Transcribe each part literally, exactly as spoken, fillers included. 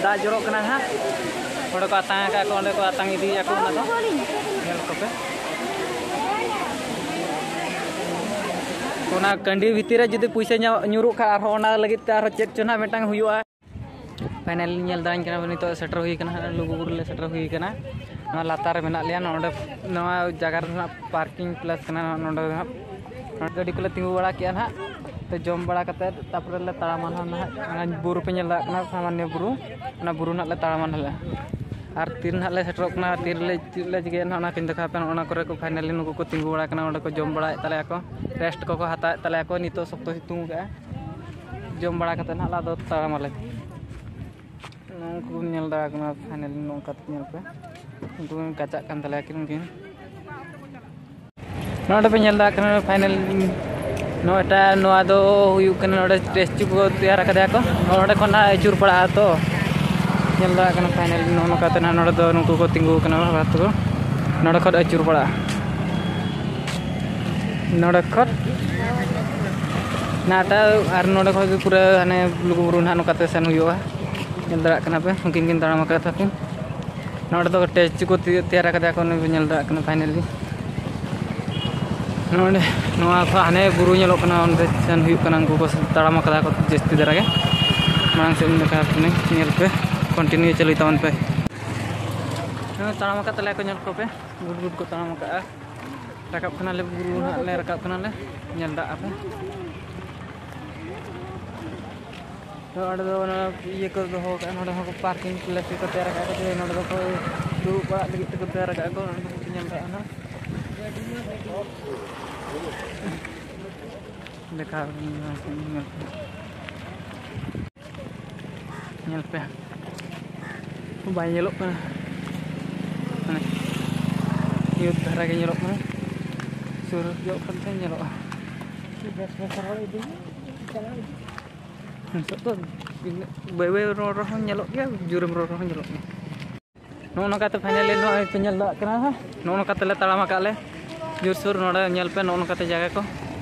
ᱫᱟᱜ ᱡᱚᱨᱚᱜ ᱠᱟᱱᱟ ᱦᱟᱸᱜ᱾ ᱚᱸᱰᱮ ᱠᱚ ᱟᱛᱟᱝ ᱟᱠᱟᱫ ᱠᱚ, ᱚᱸᱰᱮ ᱠᱚ ᱟᱛᱟᱝ ᱤᱫᱤᱭᱮᱫᱼᱟ ᱠᱚ ᱚᱱᱟ ᱫᱚ᱾ ᱧᱮᱞ ᱠᱚᱯᱮ᱾ ᱚᱱᱟ ᱠᱟᱺᱰᱤ ᱵᱷᱤᱛᱤᱨ ᱨᱮ ᱡᱩᱫᱤ ᱯᱩᱭᱥᱟᱹ ᱧᱟ-, ᱧᱩᱨᱩᱜ ᱠᱷᱟᱱ ᱟᱨᱦᱚᱸ ᱚᱱᱟ ᱞᱟᱹᱜᱤᱫ ᱛᱮ ᱟᱨᱦᱚᱸ ᱪᱮᱫ ᱪᱚ ᱱᱟᱦᱟᱜ ᱢᱤᱫᱴᱟᱝ ᱦᱩᱭᱩᱜᱼᱟ᱾ ᱯᱷᱟᱭᱱᱟᱞᱤ ᱧᱮᱞ ᱫᱟᱲᱮᱧ ᱠᱟᱱᱟ ᱵᱚᱱ, ᱱᱤᱛᱚᱜ ᱥᱮᱴᱮᱨ ᱦᱩᱭ ᱠᱟᱱᱟ ᱦᱟᱸᱜ, ᱞᱩᱜᱩᱵᱩᱨᱩ ᱞᱮ ᱥᱮᱴᱮᱨ ᱦᱩᱭ ᱠᱟᱱᱟ᱾ ᱱᱚᱣᱟ ᱞᱟᱛᱟᱨ ᱨᱮ ᱢᱮᱱᱟᱜ ᱞᱮᱭᱟ, ᱱᱚᱰᱮ, ᱱᱚᱣᱟ ᱡᱟᱭᱜᱟ ᱨᱮ ᱱᱟᱦᱟᱜ ᱯᱟᱨᱠᱤᱝ ᱯᱞᱮᱥ ᱠᱟᱱᱟ᱾ ᱱᱚᱰᱮ ᱫᱚ ᱱᱟᱦᱟᱜ ᱜᱟᱹᱰᱤ ᱠᱚᱞᱮ ᱛᱤᱸᱜᱩ ᱵᱟᱲᱟ ᱠᱮᱜᱼᱟ ᱱᱟᱦᱟᱜ᱾ ᱛᱚ ᱡᱚᱢ ᱵᱟᱲᱟ ᱠᱟᱛᱮᱫ ᱛᱟᱨᱯᱚᱨᱮ ᱞᱮ ᱛᱟᱲᱟᱢᱟ ᱱᱟᱦᱟᱜ, ᱱᱟᱦᱟᱜ ᱚᱱᱟ ᱵᱩᱨᱩ ᱯᱮ ᱧᱮᱞ ᱫᱟᱲᱮᱭᱟᱜ ᱠᱟᱱᱟ, ᱥᱟᱢᱟᱱᱱᱚ ᱵᱩᱨᱩ, ᱚᱱᱟ ᱵᱩᱨᱩ ᱱᱟᱦᱟᱜ ᱞᱮ ᱛᱟᱲᱟᱢᱟ ᱱᱟᱦᱟᱜ᱾ ᱟᱨ ᱛᱤᱨᱮ ᱱᱟᱦᱟᱜ ᱞᱮ ᱥᱮᱴᱮᱨᱚᱜ ᱠᱟᱱᱟ, ᱛᱤᱨᱮᱞᱮ ᱪᱮᱫ ᱞᱮ ᱪᱤᱠᱟᱹᱭᱟ ᱱᱟᱦᱟᱜ, ᱚᱱᱟ ᱠᱚᱧ ᱫᱮᱠᱷᱟᱣ ᱟᱯᱮᱭᱟ᱾ ᱚᱱᱟ ᱠᱚᱨᱮ ᱠᱚ ᱯᱷᱟᱭᱱᱟᱞᱤ ᱱᱩᱠᱩ ᱠᱚ ᱛᱤᱸᱜᱩ ᱵᱟᱲᱟᱭᱮᱫ ᱛᱟᱞᱮᱭᱟ ᱠᱚ, ᱨᱮᱥᱴ ᱠᱚᱠᱚ ᱦᱟᱛᱟᱣᱮᱫ ᱛᱟᱞᱮᱭᱟ ᱠᱚ᱾ ᱱᱤᱛᱚᱜ ᱥᱚᱠᱛᱚ ᱥᱤᱛᱩᱝ ᱠᱟᱜᱼᱟ᱾ ᱡᱚᱢ ᱵᱟᱲᱟ ᱠᱟᱛᱮᱫ ᱱᱟᱦᱟᱜ ᱟᱫᱚ ᱛᱟᱲᱟᱢᱟᱞᱮ᱾ ᱩᱱᱠᱩ ᱠᱚ ᱧᱮᱞ ᱫᱟᱲᱮᱭᱟᱠᱚ ᱠᱟᱱᱟ, ᱯᱷᱟᱭᱱᱟᱞᱤ ᱱᱚᱝᱠᱟ ᱛᱮ ᱧᱮᱞ ᱯᱮ, ᱩᱱᱠᱩ ᱠᱤᱱ ᱠᱟᱪᱟᱜ ᱠᱟᱱ ᱛᱟᱞᱮᱭᱟ ᱠᱤᱱ ᱩᱱᱠᱤᱱ᱾ ᱱᱚᱰᱮ ᱯᱮ ᱧᱮᱞ ᱫᱟᱲᱮᱭᱟᱜ ᱠᱟᱱᱟ, ᱯᱷᱟᱭᱱᱟᱞ ᱱᱚᱣᱟᱴᱟᱜ, ᱱᱚᱣᱟ ᱫᱚ ᱦᱩᱭᱩᱜ ᱠᱟᱱᱟ, ᱱᱚᱰᱮ ᱥᱴᱮᱪᱩ ᱠᱚ ᱛᱮᱭᱟᱨ ᱟᱠᱟᱫᱮᱭᱟ ᱠᱚ, ᱱᱚᱰᱮ ᱠᱷᱚᱱ ᱱᱟᱜ ᱟᱹᱪᱩᱨ ᱯᱟᱲᱟᱜᱼᱟ ᱛᱚ᱾ ᱧᱮᱞ ᱫᱟᱲᱮᱭᱟᱜ ᱠᱟᱱᱟ, ᱯᱷᱟᱭᱱᱟᱞ ᱱᱚᱜᱼᱚ ᱱᱚᱝᱠᱟ ᱛᱮ ᱱᱟᱜ ᱱᱚᱰᱮ ᱫᱚ ᱱᱩᱠᱩ ᱠᱚ ᱛᱤᱸᱜᱩ ᱟᱠᱟᱱᱟ, ᱵᱟᱵᱟ ᱛᱟᱠᱚ᱾ ᱱᱚᱰᱮ ᱠᱷᱚᱱ ᱟᱹᱪᱩᱨ ᱯᱟᱲᱟᱜᱼᱟ, ᱱᱚᱰᱮ ᱠᱷᱚᱱ ᱱᱟᱴᱟ, ᱟᱨ ᱱᱚᱰᱮ ᱠᱷᱚᱱ ᱜᱮ ᱯᱩᱨᱟᱹ ᱦᱟᱱᱮ ᱞᱩᱜᱩᱵᱩᱨᱩ ᱱᱟᱦᱟᱜ ᱱᱚᱝᱠᱟ ᱛᱮ ᱥᱮᱱ ᱦᱩᱭᱩᱜᱼᱟ᱾ ᱧᱮᱞ ᱫᱟᱲᱮᱭᱟᱜ ᱠᱟᱱᱟ ᱯᱮ, ᱩᱱᱠᱤᱱ ᱠᱤᱱ ᱛᱟᱲᱟᱢ ᱟᱠᱟᱫ ᱛᱟᱹᱠᱤᱱ᱾ ᱱᱚᱰᱮ ᱫᱚ ᱥᱴᱮᱪᱩ ᱠᱚ ᱛᱮ-, ᱛᱮᱭᱟᱨ ᱟᱠᱟᱫᱟ ᱠᱚ, ᱚᱱᱮ ᱯᱮ ᱧᱮᱞ ᱫᱟᱲᱮᱭᱟᱜ ᱠᱟᱱᱟ ᱯᱷᱟᱭᱱᱟᱞᱤ᱾ ᱱᱚᱰᱮ ᱱᱚᱣᱟ ᱠᱷᱚᱱ ᱦᱟᱱᱮ ᱵᱩᱨᱩ ᱧᱮᱞᱚᱜ ᱠᱟᱱᱟ, ᱚᱸᱰᱮ ᱥᱮᱱ ᱦᱩᱭᱩᱜ ᱠᱟᱱᱟ, ᱩᱱᱠᱩ ᱠᱚ ᱛᱟᱲᱟᱢ ᱟᱠᱟᱫᱟ ᱠᱚ ᱡᱟᱹᱥᱛᱤ ᱫᱷᱟᱨᱟ ᱜᱮ᱾ ᱢᱟᱲᱟᱝ ᱥᱮᱫ ᱤᱧ ᱫᱮᱠᱷᱟᱣ ᱟᱯᱮ ᱠᱟᱹᱱᱟᱹᱧ, ᱧᱮᱞ ᱯᱮ, ᱠᱚᱱᱴᱤᱱᱤᱭᱩ ᱪᱟᱹᱞᱩᱭ ᱛᱟᱵᱚᱱ ᱯᱮ᱾ ᱦᱮᱸ, ᱛᱟᱲᱟᱢ ᱟᱠᱟᱫ ᱛᱟᱞᱮᱭᱟ ᱠᱚ, ᱧᱮᱞ ᱠᱚᱯᱮ, ᱜᱩᱰ ᱜᱩᱰ ᱠᱚ ᱛᱟᱲᱟᱢ ᱟᱠᱟᱫᱼᱟ᱾ ᱨᱟᱠᱟᱵ ᱠᱟᱱᱟᱞᱮ, ᱵᱩᱨᱩ ᱦᱟᱸᱜ ᱞᱮ ᱨᱟᱠᱟᱵ ᱠᱟᱱᱟᱞᱮ, ᱧᱮᱞ ᱫᱟᱜ ᱟᱯᱮ᱾ ᱛᱚ ᱚᱸᱰᱮ ᱫᱚ ᱚᱱᱟ ᱤᱭᱟᱹ ᱠᱚ ᱫᱚᱦᱚ ᱠᱟᱜᱼᱟ, ᱱᱚᱰᱮ ᱦᱚᱸ ᱯᱟᱨᱠᱤᱝ ᱯᱞᱮᱥ ᱠᱚ ᱛᱮᱭᱟᱨ ᱠᱟᱜᱼᱟ ᱠᱚ, ᱡᱮ ᱱᱚᱰᱮ ᱫᱚᱠᱚ ᱫᱩᱲᱩᱵ ᱵᱟᱲᱟᱜ ᱞᱟᱹᱜᱤᱫ ᱛᱮᱠᱚ ᱛᱮᱭᱟᱨ ᱠᱟᱜᱼᱟ ᱠᱚ, ᱱᱚᱰᱮ ᱫᱚ ᱧᱮᱞ ᱠᱟᱜᱼᱟ ᱱᱟᱦᱟᱜ᱾ ᱫᱮᱠᱷᱟᱣ ᱧᱮᱞ ᱯᱮ᱾ ᱧᱮᱞ ᱯᱮ, ᱵᱟᱭ ᱧᱮᱞᱚᱜ ᱠᱟᱱᱟ, ᱢᱟᱱᱮ ᱧᱩᱛ ᱫᱷᱟᱨᱟ ᱜᱮ ᱧᱮᱞᱚᱜ ᱠᱟᱱᱟ, ᱥᱩᱨ ᱧᱚᱜ ᱠᱟᱱ ᱠᱷᱟᱱ ᱧᱮᱞᱚᱜᱼᱟ᱾ ᱱᱤᱛᱚᱜ ᱫᱚ ᱵᱟᱹᱭ ᱵᱟᱹᱭ ᱨᱚᱲ ᱨᱮᱦᱚᱸ ᱧᱮᱞᱚᱜ ᱜᱮᱭᱟ, ᱡᱳᱨᱮᱢ ᱨᱚᱲ ᱨᱮᱦᱚᱸ ᱧᱮᱞᱚᱜ ᱜᱮᱭᱟ᱾ ᱱᱚᱜᱼᱚ ᱱᱚᱝᱠᱟᱛᱮ ᱯᱷᱟᱭᱱᱟᱞᱤ ᱱᱚᱜᱼᱚᱭ ᱯᱮ ᱧᱮᱞ ᱫᱟᱲᱮᱭᱟᱜ ᱠᱟᱱᱟ, ᱱᱚᱜᱼᱚ ᱱᱚᱝᱠᱟᱛᱮ ᱞᱮ ᱛᱟᱲᱟᱢ ᱟᱠᱟᱫ ᱞᱮ ᱡᱳᱨᱥᱳᱨ᱾ ᱱᱚᱰᱮ ᱧᱮᱞ ᱯᱮ, ᱱᱚᱜᱼᱚ ᱱᱚᱝᱠᱟᱛᱮ ᱡᱟᱭᱜᱟ ᱠᱚ,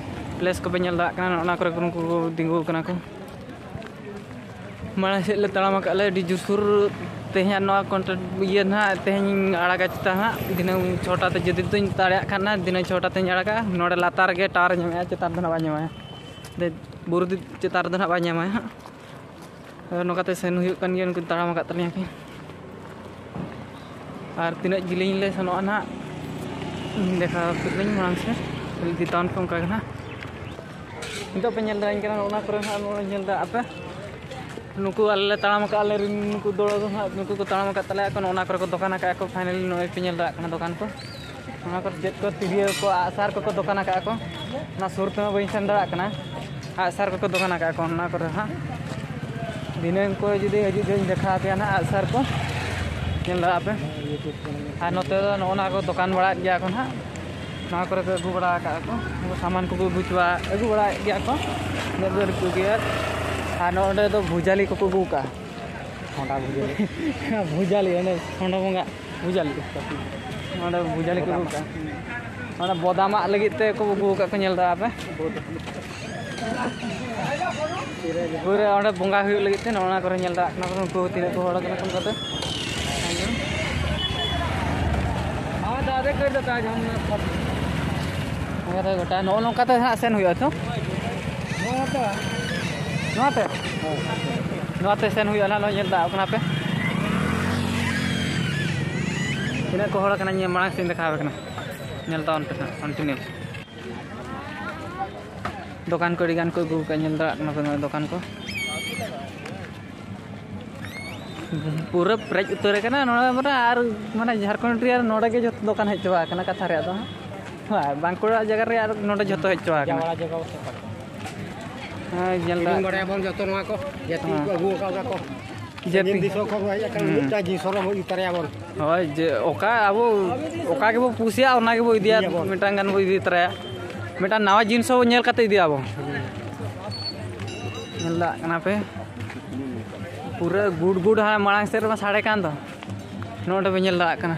ᱯᱞᱮᱥ ᱠᱚᱯᱮ ᱧᱮᱞ ᱫᱟᱲᱮᱭᱟᱜ ᱠᱟᱱᱟ, ᱱᱚᱜᱼᱚ ᱱᱚᱣᱟ ᱠᱚᱨᱮ ᱠᱚ ᱱᱩᱠᱩ ᱠᱚ ᱛᱤᱸᱜᱩ ᱟᱠᱟᱱᱟ ᱠᱚ᱾ ᱢᱟᱲᱟᱝ ᱥᱮᱫ ᱞᱮ ᱛᱟᱲᱟᱢ ᱟᱠᱟᱫ ᱞᱮ ᱟᱹᱰᱤ ᱡᱳᱨᱥᱳᱨ᱾ ᱛᱮᱦᱮᱧᱟᱜ ᱱᱚᱣᱟ ᱠᱚᱱᱴᱮᱱᱴ ᱤᱭᱟᱹ ᱱᱟᱦᱟᱜ ᱛᱮᱦᱮᱧ ᱟᱲᱟᱜᱟ ᱪᱮᱛᱟ ᱦᱟᱸᱜ, ᱫᱷᱤᱱᱟᱹᱝ ᱪᱷᱚᱴᱟ ᱛᱮ ᱡᱩᱫᱤ ᱫᱩᱧ ᱫᱟᱲᱮᱭᱟᱜ ᱠᱷᱟᱱ ᱱᱟᱦᱟᱜ ᱫᱷᱤᱱᱟᱹᱝ ᱪᱷᱚᱴᱟ ᱛᱮᱧ ᱟᱲᱟᱜᱟ᱾ ᱱᱚᱰᱮ ᱞᱟᱛᱟᱨ ᱨᱮᱜᱮ ᱴᱟᱣᱟᱨ ᱧᱟᱢᱮᱜᱼᱟ, ᱪᱮᱛᱟᱱ ᱨᱮᱫᱚ ᱱᱟᱦᱟᱜ ᱵᱟᱭ ᱧᱟᱢᱟ᱾ ᱫᱮᱡ ᱵᱩᱨᱩ ᱫᱮᱡ ᱪᱮᱛᱟᱱ ᱨᱮᱫᱚ ᱱᱟᱦᱟᱜ ᱵᱟᱭ ᱧᱟᱢᱟ ᱦᱟᱸᱜ᱾ ᱟᱫᱚ ᱱᱚᱝᱠᱟᱛᱮ ᱥᱮᱱ ᱦᱩᱭᱩᱜ ᱠᱟᱱ ᱜᱮᱭᱟ, ᱱᱩᱠᱩ ᱛᱟᱲᱟᱢ ᱟᱠᱟᱫ ᱛᱟᱞᱮᱭᱟ ᱠᱤᱱ᱾ ᱟᱨ ᱛᱤᱱᱟᱹᱜ ᱡᱤᱞᱤᱧ ᱞᱮ ᱥᱮᱱᱚᱜᱼᱟ ᱱᱟᱦᱟᱜ, ᱫᱮᱠᱷᱟᱣ ᱠᱮᱫ ᱞᱤᱧ ᱢᱟᱲᱟᱝ ᱥᱮᱫ᱾ ᱤᱫᱤ ᱛᱟᱵᱚᱱ ᱯᱮ ᱚᱱᱠᱟ ᱜᱮ ᱱᱟᱦᱟᱜ᱾ ᱱᱤᱛᱚᱜ ᱯᱮ ᱧᱮᱞ ᱫᱟᱲᱮᱭᱟᱹᱧ ᱠᱟᱱᱟ, ᱚᱱᱟ ᱠᱚᱨᱮ ᱱᱟᱦᱟᱜ ᱱᱚᱜᱼᱚᱭ ᱧᱮᱞ ᱫᱟ ᱟᱯᱮ᱾ ᱱᱩᱠᱩ ᱟᱞᱮ ᱞᱮ ᱛᱟᱲᱟᱢ ᱟᱠᱟᱫ, ᱟᱞᱮ ᱨᱮᱱ ᱱᱩᱠᱩ ᱫᱚᱲᱚ ᱫᱚ ᱱᱟᱦᱟᱜ, ᱱᱩᱠᱩ ᱠᱚ ᱛᱟᱲᱟᱢ ᱟᱠᱟᱫ ᱛᱟᱞᱮᱭᱟ ᱠᱚ, ᱱᱚᱜᱼᱚ ᱱᱟ ᱠᱚᱨᱮ ᱠᱚ ᱫᱚᱠᱟᱱ ᱟᱠᱟᱫᱼᱟ ᱠᱚ᱾ ᱯᱷᱟᱭᱱᱟᱞᱤ ᱱᱚᱜᱼᱚᱭ ᱯᱮ ᱧᱮᱞ ᱫᱟᱲᱮᱭᱟᱜ ᱠᱟᱱᱟ ᱫᱚᱠᱟᱱ ᱠᱚ᱾ ᱚᱱᱟ ᱠᱚᱨᱮ ᱪᱮᱫ ᱠᱚ ᱛᱤᱨᱭᱳ ᱠᱚ, ᱟᱜᱼᱥᱟᱨ ᱠᱚᱠᱚ ᱫᱚᱠᱟᱱ ᱟᱠᱟᱫᱼᱟ ᱠᱚ, ᱚᱱᱟ ᱥᱩᱨ ᱛᱮᱢᱟ ᱵᱟᱹᱧ ᱥᱮᱱ ᱫᱟᱲᱮᱭᱟᱜ ᱠᱟᱱᱟ᱾ ᱟᱜᱼᱥᱟᱨ ᱠᱚᱠᱚ ᱫᱚᱠᱟᱱ ᱟᱠᱟᱫᱼᱟ ᱠᱚ ᱚᱱᱟ ᱠᱚᱨᱮ ᱦᱟᱸᱜ᱾ ᱫᱷᱤᱱᱟᱹᱝ ᱠᱚ ᱡᱩᱫᱤ ᱦᱤᱡᱩᱜ ᱡᱚᱦᱚᱜ ᱤᱧ ᱫᱮᱠᱷᱟᱣ ᱟᱯᱮᱭᱟ ᱱᱟᱦᱟᱜ ᱟᱜᱼᱥᱟᱨ ᱠᱚ, ᱧᱮᱞ ᱫᱟᱲᱮᱭᱟᱜ ᱯᱮ᱾ ᱟᱨ ᱱᱚᱛᱮ ᱫᱚ ᱱᱚᱜᱼᱚ ᱱᱟ ᱠᱚ ᱫᱚᱠᱟᱱ ᱵᱟᱲᱟᱭᱮᱫ ᱜᱮᱭᱟ ᱠᱚ ᱱᱟᱦᱟᱜ, ᱱᱚᱣᱟ ᱠᱚᱨᱮ ᱠᱚ ᱟᱹᱜᱩ ᱵᱟᱲᱟ ᱟᱠᱟᱫᱼᱟ ᱠᱚ, ᱩᱱᱠᱩ ᱥᱟᱢᱟᱱ ᱠᱚᱠᱚ ᱟᱹᱜᱩ ᱦᱚᱪᱚᱣᱟ, ᱟᱹᱜᱩ ᱵᱟᱲᱟᱭᱮᱫ ᱜᱮᱭᱟ ᱠᱚ, ᱢᱤᱫ ᱵᱟᱨ ᱠᱚ ᱟᱹᱜᱩᱭᱟ᱾ ᱟᱨ ᱱᱚᱰᱮ ᱫᱚ ᱵᱷᱩᱡᱟᱞᱤ ᱠᱚᱠᱚ ᱟᱹᱜᱩ ᱟᱠᱟᱫᱼᱟ᱾ ᱦᱚᱸᱰᱟ ᱵᱷᱩᱡᱟᱞᱤ᱾ ᱵᱷᱩᱡᱟᱞᱤ, ᱚᱸᱰᱮ ᱦᱚᱸᱰᱟ ᱵᱚᱸᱜᱟ ᱵᱷᱩᱡᱟᱞᱤ᱾ ᱚᱸᱰᱮ ᱵᱷᱩᱡᱟᱞᱤ ᱠᱚ ᱟᱹᱜᱩ ᱠᱟᱜᱼᱟ᱾ ᱚᱸᱰᱮ ᱵᱚᱫᱟᱢᱟᱜ ᱞᱟᱹᱜᱤᱫ ᱛᱮ ᱠᱚ ᱟᱹᱜᱩ ᱟᱠᱟᱫ ᱠᱚ, ᱧᱮᱞ ᱫᱟ ᱟᱯᱮ? ᱯᱩᱨᱟᱹ ᱚᱸᱰᱮ ᱵᱚᱸᱜᱟ ᱦᱩᱭᱩᱜ ᱞᱟᱹᱜᱤᱫ ᱛᱮ ᱱᱚᱜᱼᱚ ᱱᱟ ᱠᱚᱨᱮ ᱧᱮᱞ ᱫᱟᱲᱮᱭᱟᱜ ᱠᱟᱱᱟ ᱯᱮ, ᱩᱱᱠᱩ ᱛᱤᱱᱟᱹᱜ ᱠᱚ ᱦᱚᱲ ᱠᱟᱱᱟ ᱠᱚ ᱚᱱᱠᱟᱛᱮ᱾ ᱚᱱᱠᱟᱛᱮ ᱜᱚᱴᱟ ᱱᱚᱜᱼᱚ ᱱᱚᱝᱠᱟᱛᱮ ᱦᱟᱸᱜ ᱥᱮᱱ ᱦᱩᱭᱩᱜᱼᱟ ᱛᱚ᱾ ᱱᱚᱣᱟᱛᱮ? ᱱᱚᱣᱟᱛᱮ ᱥᱮᱱ ᱦᱩᱭᱩᱜᱼᱟ ᱱᱟᱦᱟᱜ, ᱱᱚᱜᱼᱚᱭ ᱧᱮᱞ ᱫᱟ ᱠᱟᱱᱟ ᱯᱮ᱾ ᱛᱤᱱᱟᱹᱜ ᱠᱚ ᱦᱚᱲ ᱠᱟᱱᱟ ᱧᱮᱞ ᱢᱟᱲᱟᱝ ᱥᱮᱫ ᱫᱮᱠᱷᱟᱣ ᱟᱯᱮ ᱠᱟᱱᱟ, ᱧᱮᱞ ᱛᱟᱵᱚᱱ ᱯᱮ ᱱᱟᱦᱟᱜ continue᱾ ᱫᱚᱠᱟᱱ ᱠᱚ ᱟᱹᱰᱤ ᱜᱟᱱ ᱠᱚ ᱟᱹᱜᱩ ᱟᱠᱟᱫᱼᱟ, ᱧᱮᱞ ᱫᱟᱲᱮᱭᱟᱜ ᱠᱟᱱᱟ ᱯᱮ ᱱᱚᱜᱼᱚᱭ ᱫᱚᱠᱟᱱ ᱠᱚ᱾ ᱯᱩᱨᱟᱹ ᱯᱮᱨᱮᱡ ᱩᱛᱟᱹᱨ ᱟᱠᱟᱱᱟ ᱱᱚᱰᱮ ᱢᱟᱱᱮ, ᱟᱨ ᱢᱟᱱᱮ ᱡᱷᱟᱲᱠᱷᱚᱸᱰ ᱨᱮᱭᱟᱜ ᱱᱚᱰᱮ ᱜᱮ ᱡᱚᱛᱚ ᱫᱚᱠᱟᱱ ᱦᱮᱡ ᱪᱟᱵᱟ ᱟᱠᱟᱱᱟ ᱠᱟᱛᱷᱟ ᱨᱮᱭᱟᱜ ᱫᱚ᱾ ᱦᱳᱭ, ᱵᱟᱸᱠᱩᱲᱟ ᱡᱟᱭᱜᱟ ᱨᱮᱭᱟᱜ ᱱᱚᱰᱮ ᱡᱚᱛᱚ ᱦᱮᱡ ᱪᱟᱵᱟ ᱟᱠᱟᱱᱟ᱾ ᱡᱟᱣᱨᱟ ᱡᱟᱭᱜᱟ ᱵᱚᱱ ᱥᱮ ᱚᱠᱟ ᱞᱮᱠᱟ? ᱦᱮᱸ, ᱧᱮᱞ ᱫᱟ᱾ ᱠᱤᱨᱤᱧ ᱵᱟᱲᱟᱭᱟᱵᱚᱱ ᱡᱚᱛᱚ ᱱᱚᱣᱟ ᱠᱚ, ᱡᱟᱹᱛᱤ ᱦᱮᱸ᱾ ᱠᱚ ᱟᱹᱜᱩ ᱟᱠᱟᱫᱟ ᱠᱚ᱾ ᱡᱟᱹᱛᱤ᱾ ᱥᱟᱺᱜᱤᱧ ᱫᱤᱥᱚᱢ ᱠᱷᱚᱱ ᱵᱚᱱ ᱦᱮᱡ ᱟᱠᱟᱱ, ᱦᱩᱸ᱾ ᱢᱤᱫᱴᱟᱝ ᱡᱤᱱᱤᱥ ᱦᱚᱸ ᱵᱟᱵᱚᱱ ᱤᱫᱤ ᱛᱚᱨᱟᱭᱟᱵᱚᱱ᱾ ᱦᱳᱭ, ᱡᱮ ᱚᱠᱟ ᱟᱵᱚ ᱚᱠᱟ ᱜᱮᱵᱚ ᱠᱩᱥᱤᱭᱟᱜᱼᱟ, ᱚᱱᱟ ᱜᱮᱵᱚ ᱤᱫᱤᱭᱟ, ᱤᱫᱤᱭᱟᱵᱚᱱ᱾ ᱢᱤᱫᱴᱟᱝ ᱜᱟᱱ ᱵᱚ ᱤᱫᱤ ᱛᱚᱨᱟᱭᱟ᱾ ᱢᱤᱫᱴᱟᱝ ᱱᱟᱣᱟ ᱡᱤᱱᱤᱥ ᱦᱚᱸ ᱧᱮᱞ ᱠᱟᱛᱮ ᱤᱫᱤᱭᱟᱵᱚᱱ᱾ ᱧᱮᱞ ᱫᱟᱲᱮᱭᱟᱜ ᱠᱟᱱᱟ ᱯᱮ, ᱯᱩᱨᱟᱹ ᱜᱩᱰ ᱜᱩᱰ ᱦᱟᱱᱟ ᱢᱟᱲᱟᱝ ᱥᱮᱫ ᱨᱮᱢᱟ ᱥᱟᱰᱮ ᱠᱟᱱ ᱫᱚ, ᱱᱚᱰᱮ ᱯᱮ ᱧᱮᱞ ᱫᱟᱲᱮᱭᱟᱜ ᱠᱟᱱᱟ᱾